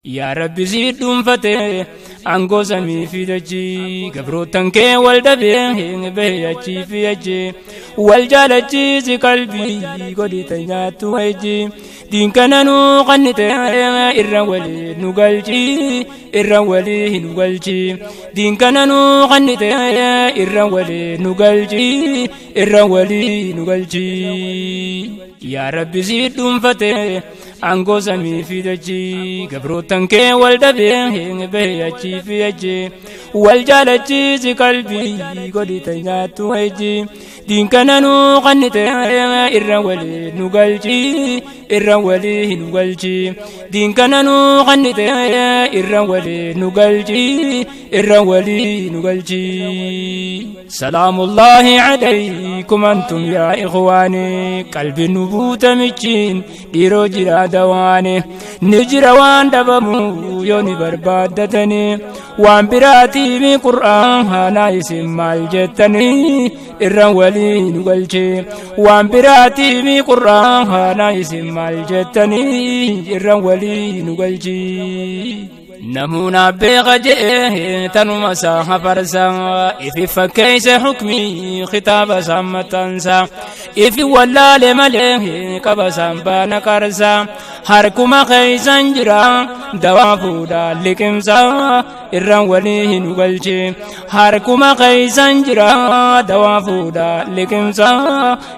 Yaa Rabbi si dhuunfate aangoo samii fi dachii, gabroottan kee wal dhabee bahee achii fi achi, wal jaalachiisi qalbii godhite nyaattu wajji, diinkana nuu qannite irra walii nu galchi, irra walii nu galchi, diinkana nuu qannite irra walii nu galchi, irra walii nu galchi. Yaa Rabbi si dhuunfate aangoo samii fi dachii, gabroottan kee wal dhabee bahee achii fi achi, wal jaalachiisi qalbii godhite nyaattu wajji, diinkana nuu qannite irra walii nu galchi, irra walii nu galchi, diinkana nuu qannite irra walii nu galchi, irra walii nu galchi. Salaamullaahi alaykum antum yaa ikhwaani, qalbi nu buute michiin dhiiroo jira dawaani, ni jira waan dhabamu yoo ni barbaaddatanii, waan biraatiimi qur'aanaa isin maal jettanii irra walii nu galchi, waan biraatiimi qur'aanaa isin maal jettanii irra walii nu galchi. Namuuna beeka je'ee tanuma isaa hafarsa, ifi fakkeeyse hukmii kitaaba isaan maxxansa, ifi wallaale malee qaba isaan baana qarsa, harkuma keeysan jira dawaa fuudhaa liqimsa irraan walii nu galchi, harkuma keeysan jira dawaa fuudhaa liqimsa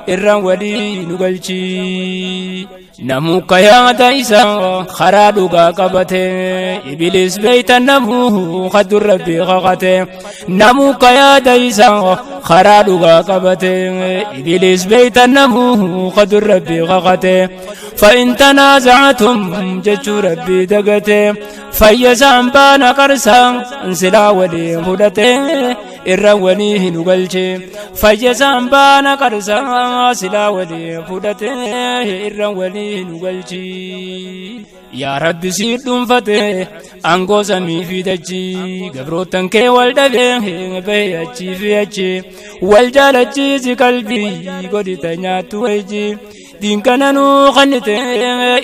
irraan walii nu galchi. Namuka yaada isaa karaa dhugaa qabate, ibilis beeytan namuu kaddu rabbii qaqate, namuka yaada isaa karaa dhugaa qabate, ibilis beeytan namuu kaddu rabbii qaqate, fa'in tanaaza'atum jechuu rabbii dagate, fayyasaan baana qarsaa silaa waliin fudhate irra walii nu galche, fayyasaan baana qarsaa silaa waliin fudhate irra walii nu galchi. Yaa Rabbi si dhuunfate aangoo samii fi dachii, gabroottan kee wal dhabee bahee achii fi achi, wal jaalachiisi qalbii godhite nyaattu wajji, diinkana nuu qannite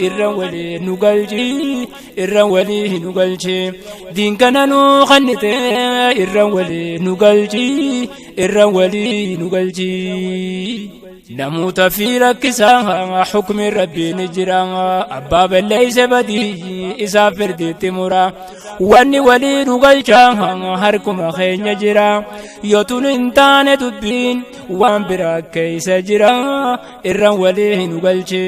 irra walii nu galchi, irra walii nu galchi, diinkana nuu qannite irra walii nu galchi, irra walii nu galchi. Namoota fi rakkisaa hukmi rabbiin jira, abbaa balleeyse badii isaa firdiitti mura, wanni walii nu galcha harkuma keenya jira, yoo tun hin taane dubbiin waan biraa keeysa jira irra walii nu galchi,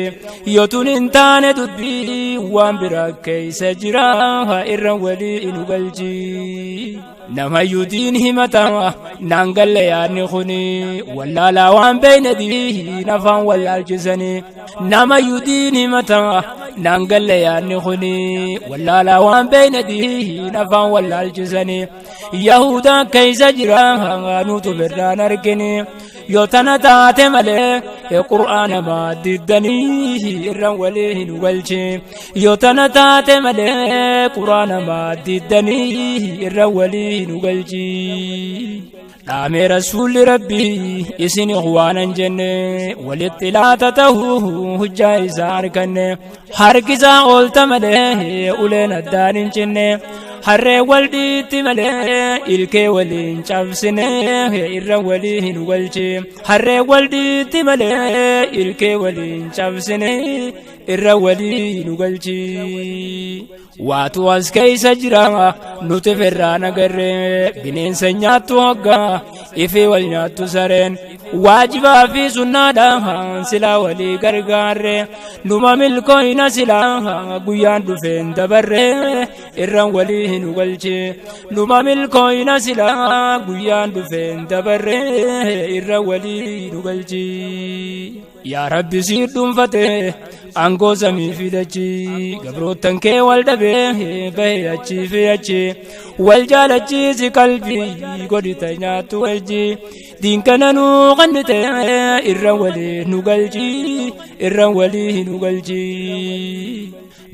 yoo tun hin taane dubbiin waan biraa keeysa jira irra walii nu galchi. Namayyuu diin himata naan galle yaadni kuni, wallaalaa waan beeyne diin afaan wallaalchisanii, namayyuu diin himata naan galle yaadni kuni, wallaalaa waan beeyne diin afaan wallaalchisanii, yahudaa keeysa jira nutu birraan argini, yoo tana taate malee qur'aana maaddiddanii irra walii nu galchi, yoo tana taate malee qur'aana maaddiddanii irra walii nu galchi. Dhaamee rasuulli rabbii isin ikhwaanan jenne, walitti laata tahuu hujjaa isaa arganne, harkisaa oolta malee uleen addaan hin cinne, harree wal dhiitti malee ilkee waliin cabsine irra walii nu galchi, harree wal dhiitti malee ilkee waliin cabsine irra walii nu galchi. Waatu as keeysa jira nuti firraan agarre, bineensa nyaattu hoggaa ifii wal nyaattu sareen, waajibaa fi sunnaadhaan silaa walii gargaarre, numa milkooyna silaa guyyaan dhufeen dabarre irraan walii nu galchi, numa milkooyna silaa guyyaan dhufeen dabarre irra walii nu galchi. Yaa Rabbi si dhuunfate aangoo samii fi dachii, gabroottan kee wal dhabee bahee achii fi achi, wal jaalachiisi qalbii godhite nyaattu wajji, diinkana nuu qannite irra walii nu galchi, irra walii nu galchi.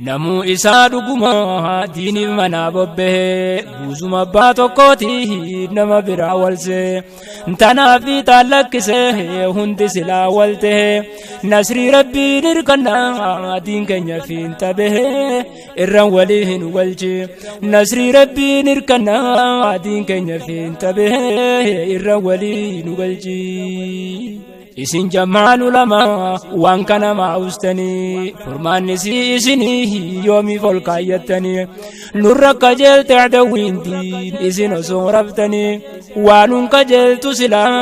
Namuu isaa dhuguma diiniif manaa bobbahee guuzuma abbaa tokkooti nama biraa walsee tanaaf fiixaan lakkisee hundi silaa waltee nasrii rabbiin hirkannaa diin keenya fiinta bahee irraan walii hin walchi nasrii rabbiin hirkannaa diin keenya fiinta bahee irraan walii hin walchi. Isin jammaan ulamaa waan kana maa'ustanii furmaanni si isinii yoomiif ol kaayyattanii nurra qajeelte adawwiin diin isin osoo raftanii waanuun qajeeltu silaa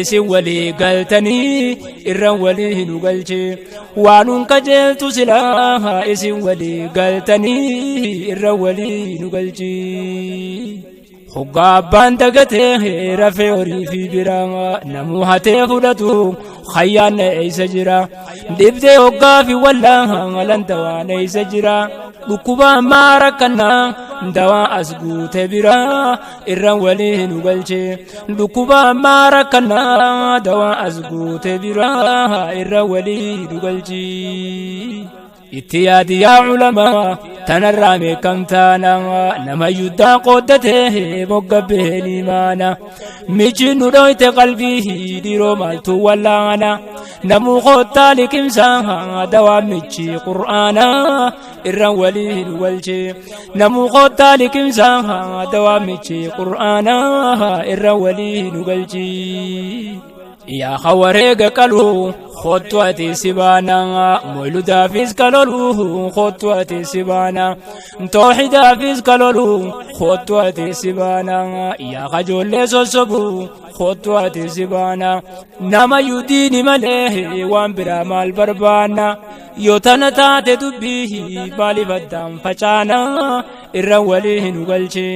isin walii galtanii irraan walii hin galchi waanuun qajeeltu silaa isin walii galtanii irraan walii hin galchi. Hoggaa abbaan dagatee rafee horii fi biraa namuu hatee fudhatu hayyaan eessa jira dhibdee hoggaa fi wallaa lan dawaan eessa jira dhukkuba ammaa rakkannaa dawaa as guute biraa irraan walii hin galche dhukkuba ammaa rakkannaa dawaa as guute biraa irraan walii hin galche. Itti yaadi yaa ulamaa tanarraa beekamtaana nama yuddaa qooddatee mogga beeni maana michi nu dhoyte qalbii dhiiroo maaltu wallaana namuu koottaa liqimsaa dawaa michi qur'aana irraan walii hin walche namuu koottaa liqimsaa dawaa michi qur'aana irraan walii hin galchi. Yaa hawareega qaluu kottu ati si baana moyludaafis kalolu kottu ati si baana tooxidaafis kalolu kottu ati si baana yaa kajoollee sossobu kottu ati si baana nama yudiini malee waan biraa maal barbaanna yoo tana taate dubbii maaliif addaan facaana irraan walii hin galche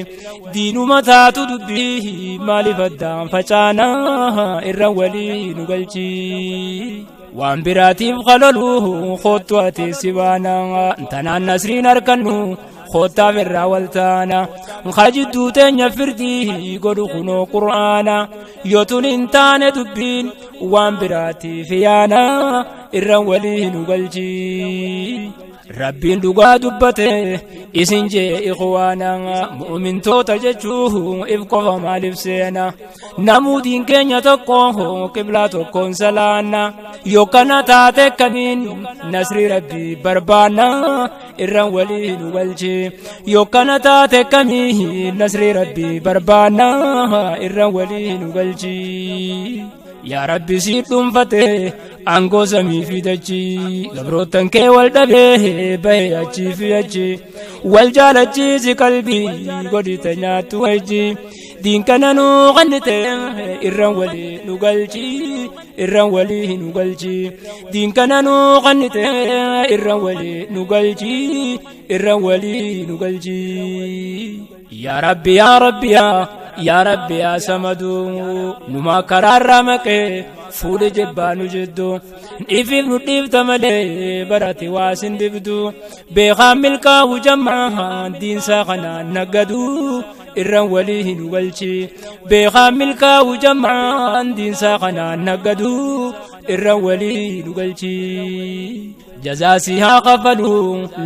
diinuma taatu dubbii maaliif addaan facaana irraan walii hin galche waan biraatiif kalolu kottu ati si baana tanaan nasriin harkannu kottaaf irraa waltaana kajidduu teenya firdii godhu kunoo qur'aana yoo tun hin taane dubbiin waan biraatiif yaana irraan walii hin galchi. Rabbiin dhugaa dubbate isin jee ikhwaana mu'umintoota jechuu if qofa maaliif seena namuu diin keenya tokko qiblaa tokkoon salaanna yoo kana taate kamiin nasrii rabbii barbaanna irraan walii hin galchi yoo kana taate kamiin nasrii rabbii barbaanna irraan walii hin galchi. Yaa Rabbi si dhuunfate aangoo samii fi dachii gabroottan kee wal dhabee bahee achii fi achi wal jaalachiisi qalbii godhite nyaattu wajji diin kana nuu qannite irraan walii nu galchi irraan walii nu galchi diin kana nuu qannite irraan walii nu galchi irraan walii nu galchi. Yaa Rabbi yaa Rabbi yaa Rabbi yaa Samadu numa karaarraa maqee fuudhe jibbaa nu jiddu ifiif nu dhiifta malee barate waa sin dibdu beekaan milkaa'u jammaa diinsaa kanaan naggadu irraan walii hin galchi beekaan milkaa'u jammaan diinsaa kanaan naggadu irraan walii hin galchi. Jazaasi haa kafalu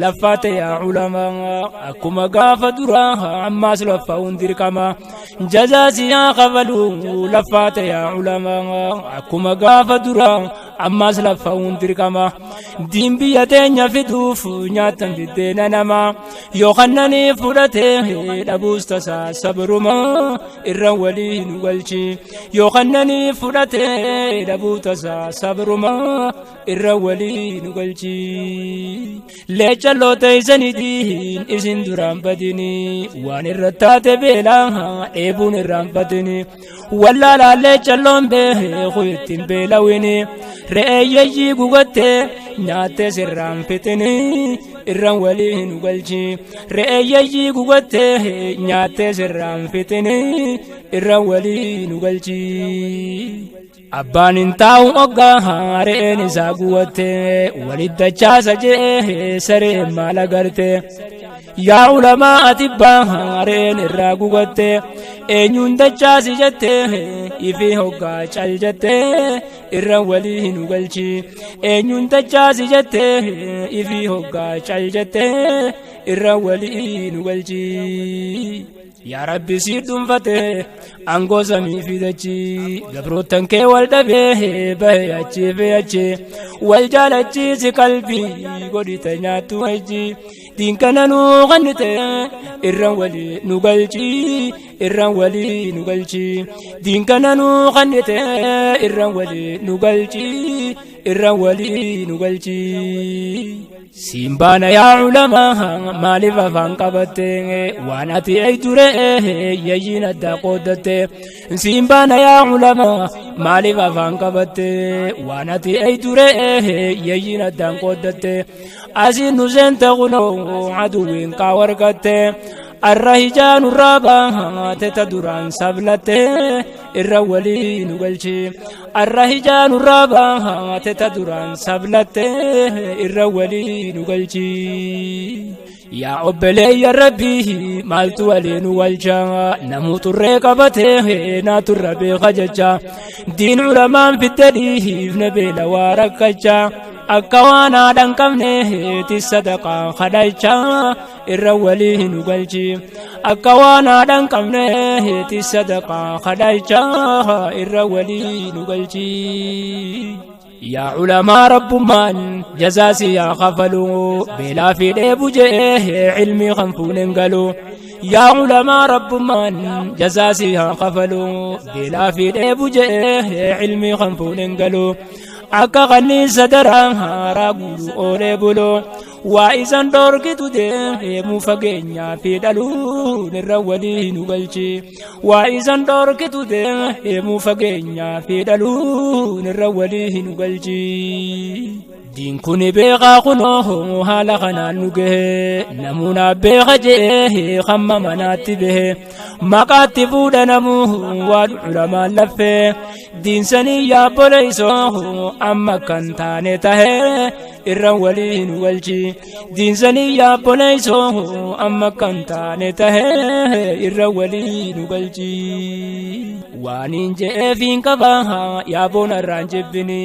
laffaate yaa ulamaa akkuma gaafa duraa ammaas laffaa'uun dirqama. Jazaasi haa kafalu laffaate yaa ulamaa akkuma gaafa duraa ammaas laffaa'uun dirqama. Diin biyya teenya fiduuf nyaatan biddeena namaa yoo kannanii fudhatee dhabuus tasaa sabruma irraan walii hin galchi yoo kannanii fudhatee dhabuu tasaa sabruma irra walii nu galchi. Leecalloo teessaniitiin isin duraan badini waan irra taate beelaa dheebuun irraan badini wallaalaa leecalloon beeku ittiin beelawini re'eeyyeeyyii gugattee nyaattee sirraan fixini irraan walii nu galchi re'eeyyeeyyii gugattee nyaattee sirraan fixini irraan walii nu galchi. Abbaan hin taa'u hoggaa re'een isaa guwattee walitti dachaasa jee sareen maal agarte Yaa ulamaa ati baareen irraa gugatte eenyuun dachaasi jette ifi hoggaa cal jette irra walii nu galchi. Eenyuun dachaasi jette ifi hoggaa cal jette irra walii nu galchi. Yaa Rabbi si dhuunfate aangoo samii fidachi gabroottan kee wal dhabee bahe achii fi achi wal jaalachiisi qalbii godhite nyaattu wajji diinkana nuu kennite irra walii nu galchi irra walii nu galchi diinkana nuu kennite irra walii nu galchi irra walii nu galchi. Simbaana yaa ulamaa maaliif afaan qabatte waan ati eeyture yayyiin addaa qooddatte. Simbaana yaa ulamaa maaliif afaan qabatte waan ati eeyture yayyiin addaan qooddatte. Asiin nu seente kunoo aduwwiin qaawargatte arra hijaa nurraa baate ta duraan sablatte irra walii nu galchi. Arra hijaa nurraa baate ta duraan sablatte irra walii nu galchi. Yaa obboleeyyan Rabbii maaltu walii nu walcha namuu xurree qabate naaturra beeka jecha diin ulamaan fidde dhiifne beela waa rakkacha akka waan haadha hin qabne sadaqaa kadhacha irra walii nu galchi. Akka waan haadha hin qabne sadaqaa kadhacha irra walii nu galchi. Yaa ulamaa rabbummaan jazaasi yaa kafalu beelaa fi dheebu jee ilmii kan fuuneen galu. Yaa ulamaa rabbummaan jazaasi yaa kafalu beelaa fi dheebu jee ilmii kan fuuneen galu. Akka kanniisa daraa haaraa guuru oolee bulu waa isan dhorkitu deemuu fageenyaa fi dhaluun irra walii nu galchi. Waa isan dhorkitu deemuu fageenyaa fi dhaluun irra walii nu galchi. Diin kun beekaa kunoo haala kanaan nu gahe namuuna beeka jee hamma manaatti bahe maqaatti fuudha namuu waan ulamaan laffee diinsanii yaabboleessoo amma kan taane tahe irra walii nu galchi. Diinsanii yaabboleessoo amma kan taane tahe irra walii nu galchi. Waan hin je'eefiin qaba yaaboon irraan jibbini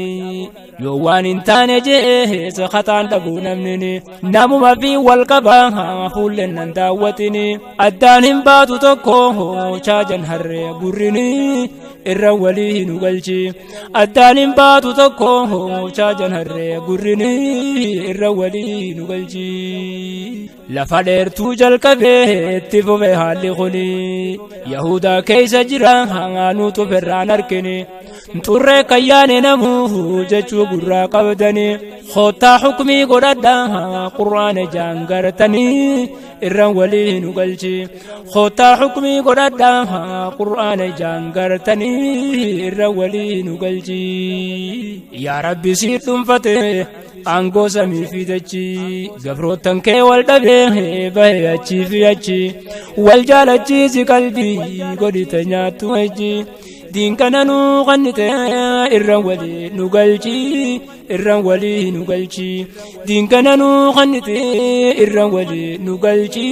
yoo waan hin taane jee sakataan dhabuu namni namuma fi wal qaba fuulleen nan daawwatini addaan hin baatu tokko chaajan harree gurrini irra walii nu galchi. Addaan hin baatu tokko chaajan harree gurrini irra walii nu galchi. Lafa dheertuu jalqabee itti fufe haalli kuni Yahudaa keessa jira nuutu ferraan argine xurree kayyaane namuu jechuu gurraa qabdanii kottaa hukumii godhadhaa qur'aana jaangartanii irra walii nu galchi. Kottaa hukumii godhadhaa qur'aana jaangartanii irra walii nu galchi. Yaa Rabbi si dhuunfate aangoo samii fidachi gabroottan kee wal dhabee bahe achii fi achi wal jaalachiisi qalbii godhite nyaattu wajji diinkana nuu kannite irra walii nu galchi irra walii nu galchi diinkana nuu kannite irra walii nu galchi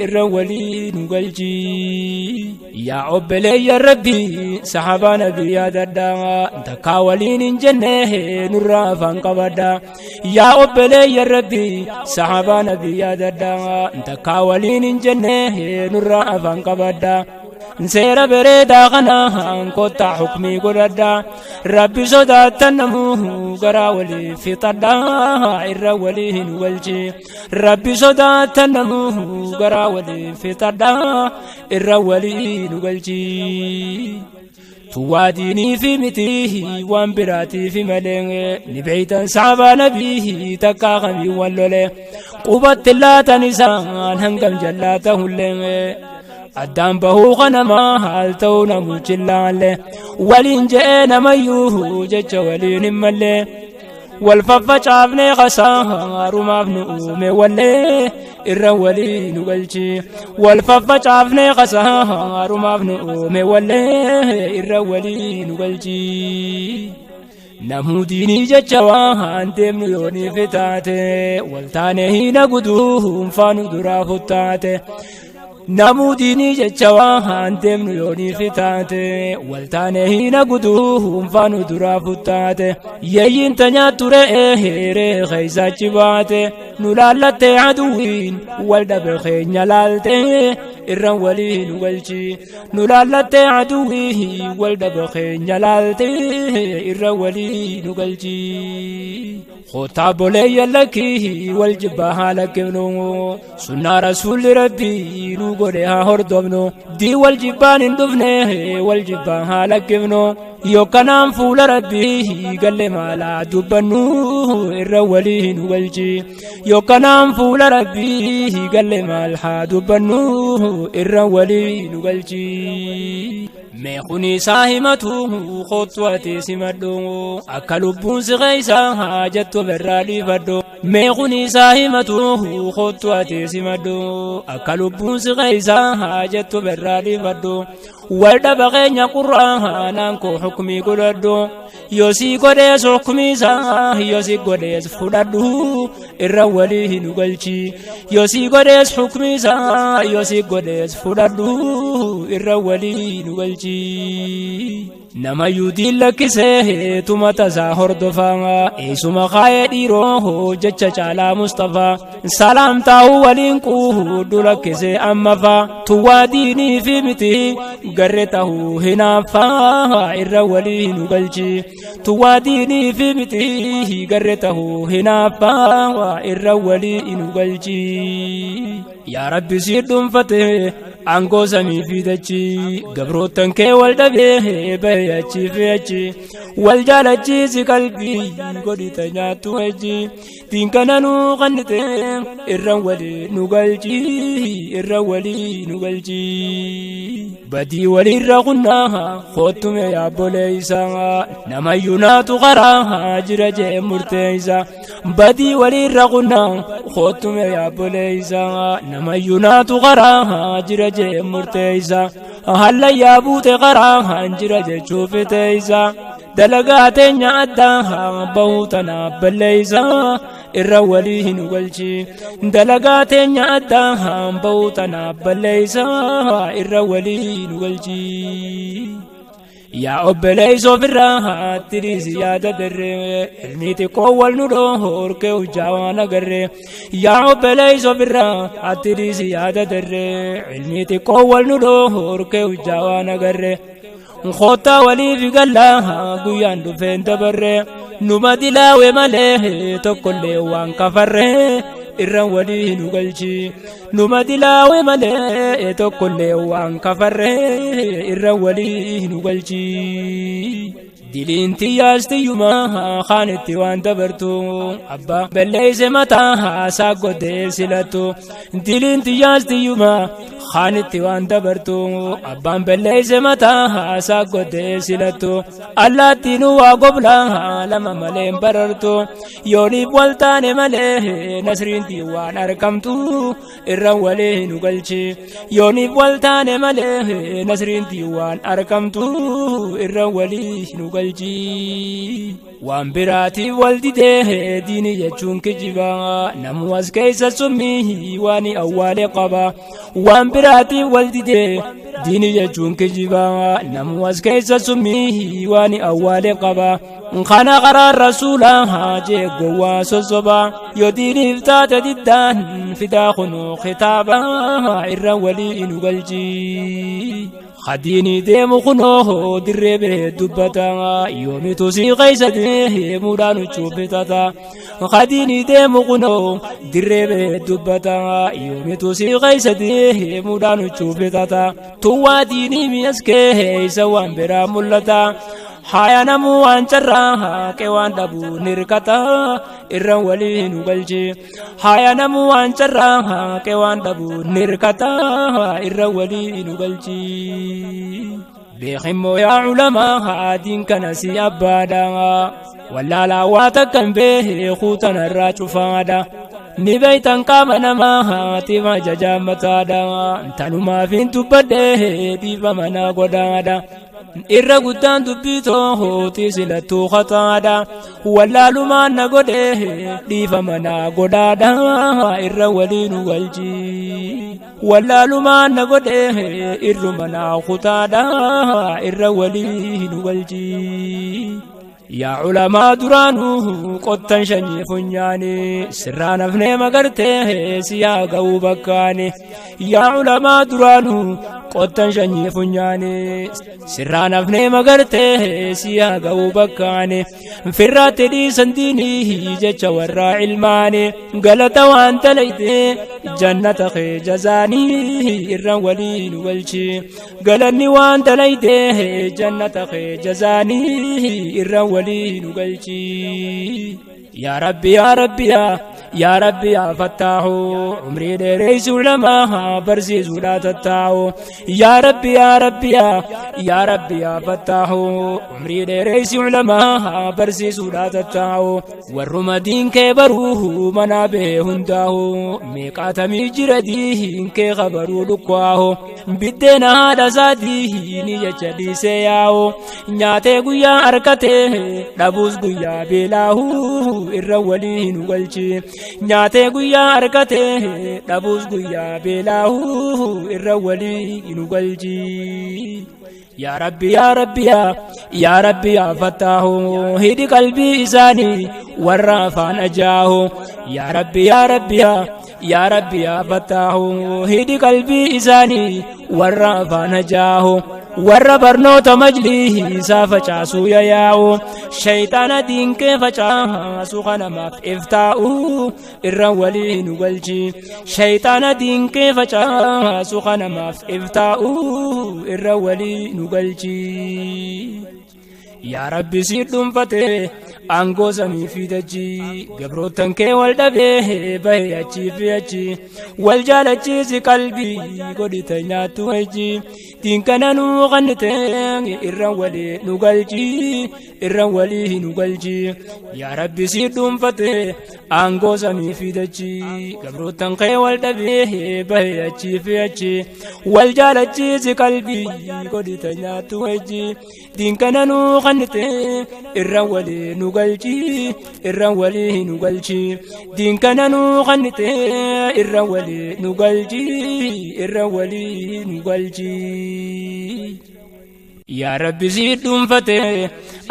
irra walii nu galchi. Yaa obboleeyyan Rabbii sahabaa nabii yaadadhaa takkaa waliin hin jenne nurraa afaan qabadhaa. Yaa obboleeyyan Rabbii sahabaa nabii yaadadhaa takkaa waliin hin jenne nurraa afaan qabadhaa. Seera bareedaa kana kottaa hukumii godhadhaa Rabbi sodaattan namuu garaa walii fixadhaa irra walii hin walchi. Rabbi sodaattan namuu garaa walii fixadhaa irra walii nu galchi. Tuwaa diinii fi miti waan biraatii fi malee ni beeytan saabaa nabii takkaa kamii wal lole qubatti laatan isaan hangam jallaa ta'ullee addaan bahuu kanamaa haal ta'uu namuchi laalle waliin je'ee namayyuu jecha waliin hin malle wal faffacaafnee kasaarumaaf nu uume wallee irra walii nu galchi. Wal faffacaafnee kasaarumaaf nu uume wallee irra walii nu galchi. Namuu diinii jecha waan deemnu yooniif taate waltaane hina guduunfaa nu duraa futtaate. Namuu diinii jecha waan deemnu yooniif taate waltaane hina guduunfaa nu duraa futtaate. Yeeyyiin tanyaa re'ee heeree keessachi baate nu laallattee aduwwiin wal dhabe keenya laalte irraan walii nu galchi. Nu laallattee aduwwiin wal dhabe keenya laalte irraan walii nu galchi. Kottaa boleeyyan lakkii wal jibbaa haa lakkifnu sunnaa rasuulli rabbii nu godhe haa hordofnu dii wal jibbaan hin dhufne wal jibbaa haa lakkifnu yokkanaan fuula rabbii galle maalaa dubbannu irra walii nu galchi. Yokkanaan fuula rabbii galle maal haa dubbannu irra walii nu galchi. Meekuni isaa himatu kottu ati simadhu akka lubbuun si keessa haa jettu birraa dhiifadhu. Meekuni isaa himatu kottu ati simadhu akka lubbuun si keessa haa jettu birraa dhiifadhu. Wal dhaba keenya qurraa naan koo hukumii godhadhu. Yoosii godhees hukumii isaa yoosii godhees fudhadhu irra walii nu galchi. Yoosii godhees hukumii isaa yoosii godhees fudhadhu irra walii nu galchi. Nama yuutiin lakkisee tuma tasaa hordofaa eessuma kaayee dhiiroo jecha caalaa Mustafaa salaam taa'uu waliin quudhu lakkisee ammafaa tuwwaa diinii fi miti garee ta'uu hinaaffaa irra walii nu galchi. Tuwwaa diinii fi miti garee ta'uu hinaaffaa irra walii nu galchi. Yaa Rabbi si dhuunfate aangoo samii fi dachii gabroottan kee wal dhabee bahee achii fi achi wal jaalachiisi qalbii godhita nyaattu wajji diinkana nuu qannite irra walii nu galchi irra walii nu galchi. Badii walirra qunnaa kottume yaabboleessa namayyuu naatu karaa jira jee murteessa. Badii walirra qunnaa kottume yaabboleessa namayyuu naatu karaa jira jee murteessa. Hallayyaa buute karaa jira jechuuf teessa. Dalagaa teenya addaa bahuu tanaaf balleessa irra walii nu galchi. Dalagaa teenya addaa bahuu tanaaf balleessa irra walii nu galchi. Yaa obboleessa ofirraa tiriisi yaada darree ilmi xiqqoo wal nu dhoorkee hojjaa waan agarree. Yaa obboleessa ofirraa tiriisi yaada darree ilmi xiqqoo wal nu dhoorkee hojjaa waan agarree. Kottaa waliif gallaa guyyaan dhufeen dabarree numa dilaawe malee tokkollee waan kafarree irra walii nu galchi. Numa dilaawe malee tokkollee waan kafarree irra walii nu galchi. Diliin tiyyaas tiyyumaa kaan itti waan dabartu abbaa balleeyse mataa haasaa godhee silattu. Diliin tiyyaas tiyyumaa kaan itti waan dabartu abbaan balleeyse mataa haasaa godhee silattu. Allaattiin waa goblaa lama malee hin barartu yooniif wal taane malee nasriin waan argamtu irra walii nu galchi. Yooniif wal taane malee nasriin waan argamtu irra walii nu galchi. Waan biraatiif wal didee diini jechuun kijiba namu as keessa summii waan awwaale qaba. Waan biraatiif wal didee diini jechuun kijiba namu as keessa summii waan awwaale qaba. Kana karaa rasuulaa jee gowwaa sossoba yoo diiniif taate diddaan fidaa kunuu kitaaba irra walii nu galchi. Hadiini deemu kunoo dirree bee dubbata yoomitu si keessa deemuudhaan huccuu bitata. Hadiini deemu kunoo dirree bee dubbata yoomitu si keessa deemuudhaan huccuu bitata. Tuwwaa diinii mi'as keessa waan biraa mul'ata. Haya namuu waan carraa haqee waan dhabuu nirkata irra walii nu galchi. Haya namuu waan carraa haqee waan dhabuu nirkata irra walii nu galchi. Beekimmoo yaa culamaa haadiin kana si abbaadha. Wallaalaa waa takka hin beekuu tanarraa cufaadha. Ni beeytan qaama namaa haatiif ajajaa mataadha. Tanumaaf hin dubbadhee dhiifama naa godhaadha. Irra guddaan dubbii tootii silattuu khataadha. Wallaalumaan na godhe dhiifama naa godhaadha. Irra waliin galchi. Wallaalumaan na godhe irruma naa kutaadha. Irra waliin galchi. Yaa culamaa duraanuu qottan shanyii funyaani sirraa nafnee magartee si yaa ga'uu bakkaani. Yaa culamaa duraanuu qottan shanyii funyaani sirraa nafnee magartee si yaa ga'uu bakkaani. Firraatti dhiisan diinii jecha warraa ilmaani galata waan talaytee jannata kee jazaanii irraan waliin galchi. Galanni waan talaytee jannata kee jazaanii irraan waliin galchi. Yaa Rabbi, yaa Rabbi, yaa Rabbi, yaa Fattaahu, umrii dheereessuu lamaa barsiisuudha tattaa'u. Yaa Rabbi, yaa Rabbi, yaa Rabbi, yaa Fattaahu, umrii dheereessuu lamaa barsiisuudha tattaa'u. Warruma diin kee baruu manaa bahee hundaahu meeqaatamii jira diin kee kabaruu dhukkaahu. Biddeena haadha isaatii ni jecha dhiisee yaa'u nyaatee guyyaa harkatee dhabuus guyyaa beelaahu irra waliin galchi. Nyaatee guyyaa harkatee dhabuus guyyaa beelaahu irra waliin galchi. Yaa Rabbi, yaa Rabbi, yaa Rabbi, yaa Fattaahu, hidhi qalbii isaanii warra afaan ajaahu. Yaa Rabbi, yaa Rabbi, yaa Rabbi, yaa Fattaahu, hidhi qalbii isaanii warra afaan ajaahu. Warra barnoota majliisaa facaasuu yayaa'u shayxaana diinkee facaasuu kanamaaf iftaa'u irra waliin galchi. Shayxaana diinkee facaasuu kanamaaf iftaa'u irra waliin galchi. Yaa Rabbi, si dhuunfate aangoo samii fi dachii, gabroottan kee wal dhabee bahee achii fi achi wal jaalachiisi, qalbii godhite nyaattu wajji diinkana nuu kannite irra walii nu galchi, irra walii nu galchi. Yaa Rabbi, si dhuunfate aangoo samii fi dachii, gabroottan kee wal dhabee bahee achii fi achi wal jaalachiisi, qalbii godhite nyaattu wajji diinkana nuu kannite irra walii nu galchi, irra walii nu galchi. Diinkana nuu kannite irra walii nu galchi, irra walii nu galchi. Yaa Rabbi, si dhuunfate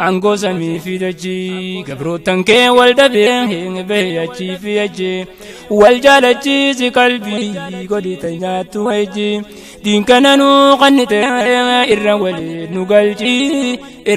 aangoo samii fi dachii, gabroottan kee wal dhabee bahee achii fi achi wal jaalachiisi, qalbii godhite nyaattu wajji diinkana nuu kannite irra walii nu galchi.